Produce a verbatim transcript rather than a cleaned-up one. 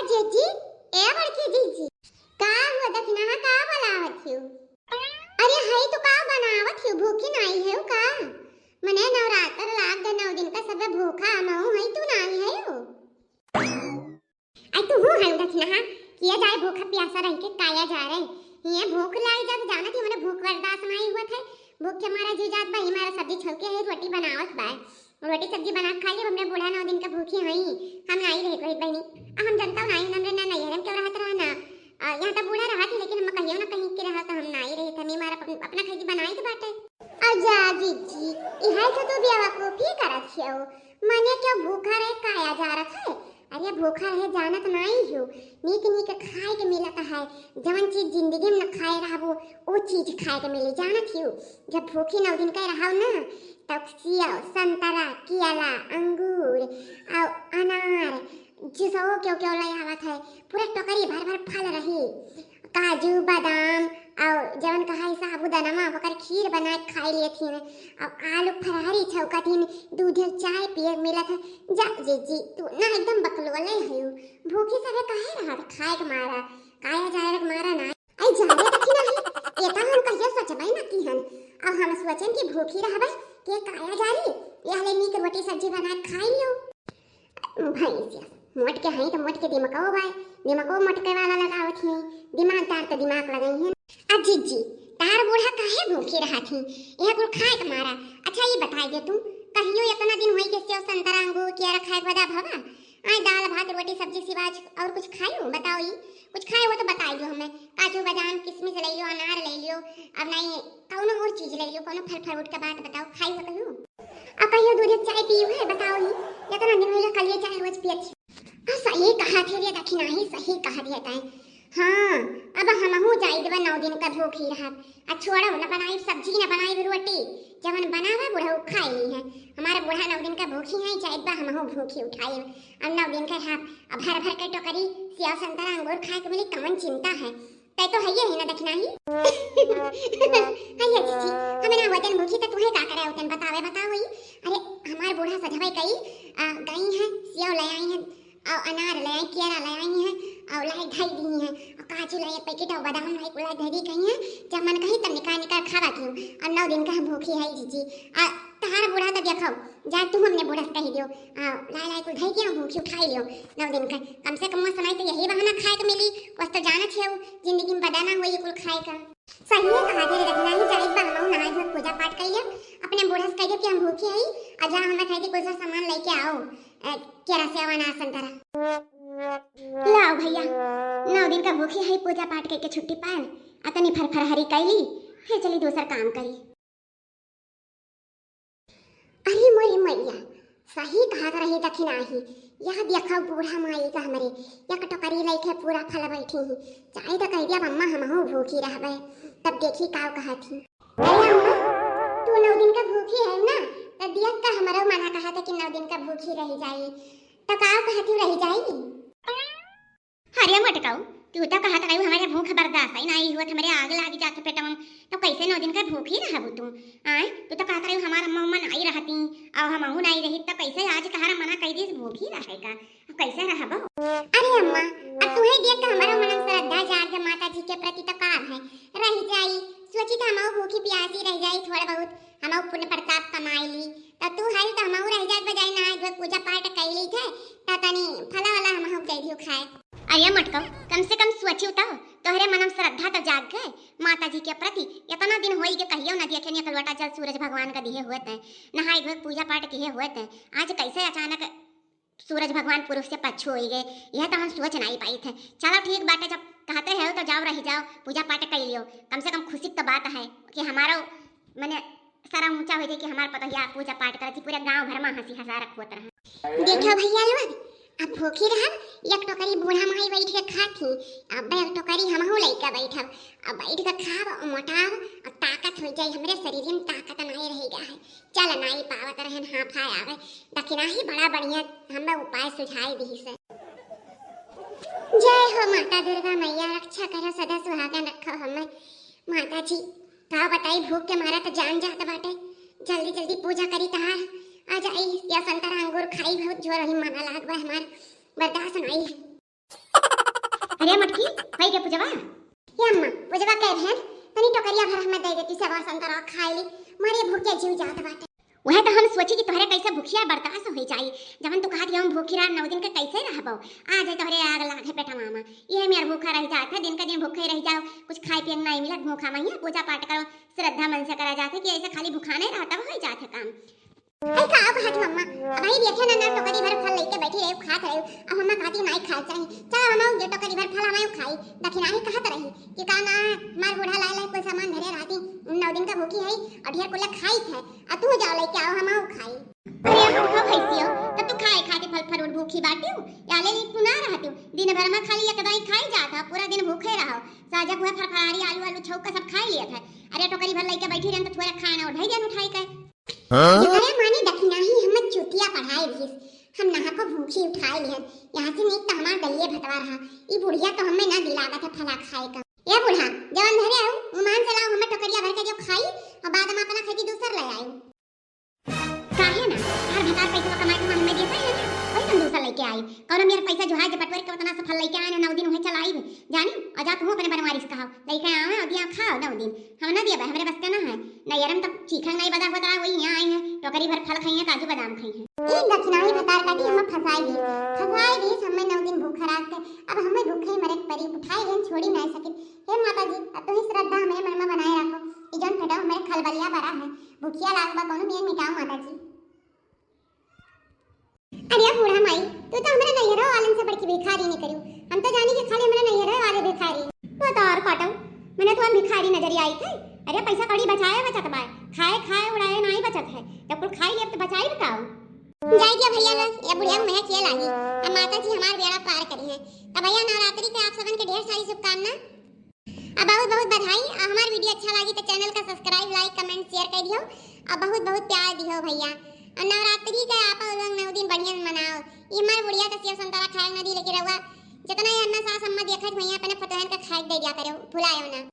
जीजी, ए बड़की जीजी, का हुआ दखिनहा, का बनावत हियो? अरे हई तो का बनावत हियो, भूखी नाई है का? मने नवरात्र लाग गए, नौ दिन का सब भूखा, हमहू हई, तू नाई है हो। आई तू हूँ है दखिनहा, किया जाए भूखा प्यासा रह के काया जा रहे। ये भूख लाई जब जानत ही, मने भूख बर्दाश्त नाई हुआ थे, भूख के मारा जी जात बा, ई मारा सब्जी छौके है, रोटी बनावत बा। रोटी सब्जी बना के खा लेब, हमरे बूढ़ा नौ दिन का भूखी हई, हम नाई रहे कोई बहनी। आ हम जनता नाई, हमरे ना नैहर में क्यों रहत रहा ना, आ, यहाँ तो बूढ़ा रहत ही, लेकिन हम कहियो ना कहीं के रहा तो हम नाई रहे, हम हमारा अपन, अपना खैदी बनाई के बाटे। आ जा जीजी, इहाई तो तू बेवकूफी करत हियो, मने क्यों भूखा रहे काया जा रहा है? अरे भूखा रहे जानत नाई हो, नीक नीक खाए के मिलत है, जवन चीज जिंदगी में न खाए रहबो, वो चीज खाए के मिली, जानत हियो। जब भूखी नौ दिन के रहो ना, तब सेव, संतरा, केला, अंगूर, और अनार, जिसो क्यों क्यों ले आवत है, पूरा टोकरी भर भर फल रही, काजू, बादाम, और जवन कहा है साबूदाना, ओकर खीर बना के खाई लेत हिन, और आलू फरहरी छौकत हिन, दूध चाय पिए के मिलत है। जा जीजी, तू ना एकदम बकलोले है, भूखी सभे काहे रहत, खाए के मारा, काया जाए के मारा ना। आई जा रे दखिनहा, ये तो हम कहियो सोचबे ना की हन। अब हम सोचन कि भूखी रहबे, के काया जारी, यहले नीक रोटी सब्जी बना के खाई लियो। भैंसिया, मोट के हई तो मोट के दिमकवा बाय, दिमकवा मोटके वाला लगावत ही, दिमागदार तो दिमाग लगई है। आ जीजी, तार बूढ़ा काहे भूखी रहत ही, यह कुल खाए के मारा। अच्छा ये बताई दे तू, कहियो इतना दिन होई के सेव संतरा अंगूर केरा खाए के बदा भवा? आए दाल भात रोटी सब्जी सिवा आज और कुछ खायो? बताओ ई, कुछ खाए हो तो बताई दो हमें। काजू बादाम किशमिश ले लियो, अनार ले लियो, अब नहीं कौनो और चीज ले लियो, कौनो फल फ्रूट के बात बताओ, खाई हो कहियो? अब कहियो दूध चाय पी है, बताओ ही, इतना दिन हो गया, कल ये चाय रोज पियत ही। आ, सही कहा थे रे दखिनहा, सही कहा दिया तैं। हाँ, अब हमहू जाई देबा नौ दिन का भूखी रहब। आ छोड़ो, न बनाई सब्जी, न बनाई रोटी, जवन बनावा बुढ़ऊ खाई ली है। हमारा बूढ़ा नौ दिन का भूखी है, जाई बा हमहू भूखी उठाई। अब नौ दिन का रहब, अब भर भर के टोकरी सेव संतरा अंगूर खाए के मिली, कौन चिंता है? तै तो हइये ही ना दखिनहा। हइये जीजी, हमें ना होतन भूखी त तुहे का करे होतन बतावे, बताओ ही। अरे हमार बूढ़ा सजवे कई, आ, गई है, सेव ले आई है, और अनार ले आई, केरा ले आई है, और लाई धई दी है, और काजू ले आई पैकेट और बादाम लाई कुल धई दी कही है, जब मन कही तब निकाल निकाल खावा की हूँ। और नौ दिन का हम भूखी है जीजी। आ तहार बूढ़ा तो देखो, जा तू हमने बूढ़ा से कही दियो, आ, लाई लाई कुल धई के भूखी उठाई लियो नौ दिन का। कम से कम समय तो यही बहाना खाए के मिली, वस तो जाना छे जिंदगी में बदा ना हुई कुल खाए का। सही है कहा थे रे दखिनहा, जाई बा हमहू नहाई धोई पूजा पाठ कर लियो, अपने बूढ़ा से कह दियो कि हम भूखी हई, आ जा हमें खाए के कुल सा सामान लेके आओ, ए, केरा सेव अनार संतरा। लाओ भैया, नौ दिन का भूखी हई, पूजा पाठ करके छुट्टी पाएन, अतनी फरफरहरी कैली, फिर चली दूसर काम करी। अरे मोरी मैया, सही कहत रही दखिनहा, यह देखो बूढ़ा माई का हमरे, एक टोकरी लइके पूरा फल बैठी ही, चाहे तो कह दिया अम्मा हमहू भूखी रहबे, तब देखी काव कहत ही। अरे अम्मा, तू नौ दिन का भूखी है ना, तो दिया का हमरो मना कहा था कि नौ दिन का भूखी रह जाई, तो काव कहत ही रह जाई? अरे मटकाऊ, तू तो कहत रही हमारे भूख बर्दाश्त ही नहीं हुआ, हमारे आग लागी जात पेटवा में, तो कैसे नौ दिन का भूखी रहबू तू? आय, तू तो कहत रही हमार अम्मा उम्मा नहीं रहती, और हमहू नहीं रही, तो कैसे आज तहारा मना कह दी भूखी रहे का? कैसे रहबो? अरे अम्मा, अब तुहे देख के हमारा मन में श्रद्धा जाग के माता जी के प्रति तो का है, रह जाई, सोची तो हमहू भूखी प्यासी रह जाई, थोड़ा बहुत हमहू पुण्य प्रताप कमाई ली, तो तू है तो हमहू रह जाए बजाय ना, जो पूजा पाठ कैली थे, तो तनी फला वाला हमहू दे दियो खाए। अरे मटकाऊ, कम से कम सोचियो तो, तोहरे मनम श्रद्धा तो जाग गए माता जी के प्रति। इतना दिन होई के कहियो न देखे, एक लोटा जल सूरज भगवान का दिए हुए तय, नहाई धोए पूजा पाठ किए हुए तय, आज कैसे अचानक सूरज भगवान पूर्व से पश्चिम होई गए, यह तो हम सोच नहीं पाई थे। चलो ठीक बाटे, जब कहते हो तो जाओ, रह जाओ, पूजा पाठ कर लियो, कम से कम खुशी की तो बात है कि हमारा मने सारा ऊंचा हो जाए कि हमार पतोहिया पूजा पाठ करत ही, पूरा गांव भर में हंसी हंसा रखोत रहा। देखो भैया लोग, अब भूखी रहब, एक टोकरी बूढ़ा माई बैठ के खात ही, अब एक टोकरी हमहू लइका बैठब, अब बैठ के खाब और मोटाब, अब ताकत हो जाए, हमरे शरीर में ताकत नहीं रहेगा है, चल नहीं पावत रहन, हाफाए आवे, दखिनहा ही बड़ा बढ़िया हमें उपाय सुझाई दी से। जय हो माता दुर्गा मैया, रक्षा करो, सदा सुहागन रखो हमें। माता जी, का बताई, भूख के मारा तो जान जात बाटे। जल्दी जल्दी पूजा करी तहार। आ जाई, या संतरा अंगूर खाई, बहुत जोर ही मना लाग बा हमार, बर्दाश्त नहीं है। अरे मटकी, होई गे पूजवा? ए अम्मा, पूजवा कह रहे हैं, तनी टोकरिया भर हमें दे देती, सेवा संतरा खाई ली, मारे भूखे जीव जात बाटे। वह तो हम सोची कि तोहरे कैसे भूखिया बर्दाश्त हो जाई, जवन तू कहत हम भूखी रह नौ दिन के कैसे रहबो? आ जाए तोहरे आग लागे पेटवा में। ये मेर भूखा रह जात है, दिन का दिन भूखे रह जाओ, कुछ खाए पिए नहीं मिलत, भूखा में ही पूजा पाठ करो, श्रद्धा मन से करा जात है कि ऐसे खाली भूखा नहीं रहता, हो जात है काम। ऐ का अब हाथ मम्मा, अब आई देखे ना, ना टोकरी भर फल लेके बैठी रहे, खात रहे, अब मम्मा कहती नहीं खाए चाहे, चलो हम ये टोकरी भर फल हम खाई, दखिनाही कहत रही कि का ना, हमार बूढ़ा लाए लाए कोई सामान धरे रहती, नौ दिन का भूखी है और ढेर कुल्ला खाई थे, आ तू जाओ लेके आओ, हम आऊ खाई। अरे, हम खाओ खाई हो, तब तू खाए खाती फल fruit भूखी बाटी हो, या ले ली तू ना रहती हो, दिन भर में खाली एक दाई खाई जात है, पूरा दिन भूखे रहो, साजा कुहे फरफरारी, आलू, आलू छौंक का सब खाई लिया था। अरे, टोकरी भर लेके बैठी रहन तो थोड़ा खाए ना, उठाई जान उठाई के। हाँ? अरे, मानी दखिनाही हम चुतिया पढ़ाए दिस, हम नहा को भूखी उठाए लिहन, यहाँ से नीक तो हमार दलिए भतवा रहा, ई बुढ़िया तो हमें ना दिलावत है फला खाए का। ए बूढ़ा, जवन धरे आऊ, उ मान से लाओ, हमें टोकरिया भर के जो खाई, और बाद में अपना खेती दूसर ले आऊ। काहे ना? हर भतार पैसा कमाए के हमें देता है ना, वही हम दूसर लेके आई। कौनो मेरे पैसा जुहाए जे पटवर के उतना से फल लेके आए ना, नौ दिन उहे चलाई भी। जानी, और जा तू अपने बनवारी से कहाओ, लेके आवे और दिया खाओ नौ दिन। हम ना दिया बा, हमरे बस का ना है। ना यारम तब चीखा नहीं बदा होता, वही यहाँ आई है, टोकरी भर फल खाई है, काजू बादाम खाई है। ई दखिनाही भतार काटी हमें फंसाई दी, फंसाई दी, हमें नौ दिन भूखा राख के, अब हमें भूखे ही मरे के परी, उठाए लेन छोड़ी नहीं सके। हे माता जी, अब तू ही श्रद्धा हमारे मन में बनाए रखो, ई जौन फटाओ हमारे खलबलिया बड़ा है, भूखिया लाग बा, कौनो मेर मिटाओ माता जी। अरे बूढ़ा माई, तू तो हमारे नैहरो वालन से बड़की भिखारी नहीं करियो, हम तो जानी कि खाली हमारे नैहरो वाले भिखारी। वो तो और काटो, मैंने तो हम भिखारी नजर आई थे। अरे पैसा कौड़ी बचाए बचत बाय, खाए खाए उड़ाए नहीं बचत है, जब कुल खाई लेब तो बचाई बताओ। जाई दिया भैया लोग, ये बुढ़िया को मैं खेल आई, अब माता जी हमार बेड़ा पार करी है। तब भैया नवरात्रि के आप सबन के ढेर सारी शुभकामना। अब बहुत बहुत बधाई। आ, हमार video अच्छा लागी तो channel का subscribe, like, comment, share कर दियो। अब बहुत बहुत प्यार दियो भैया। और नवरात्रि का आप लोग नौ दिन बढ़िया से मनाओ। ये हमार बुढ़िया का सेव संतरा खाए ना दी, लेकिन रहुआ जितना ये अम्मा सास अम्मा देखत भैया अपने फतोहन का खाए दे दिया करो, भुलायो ना।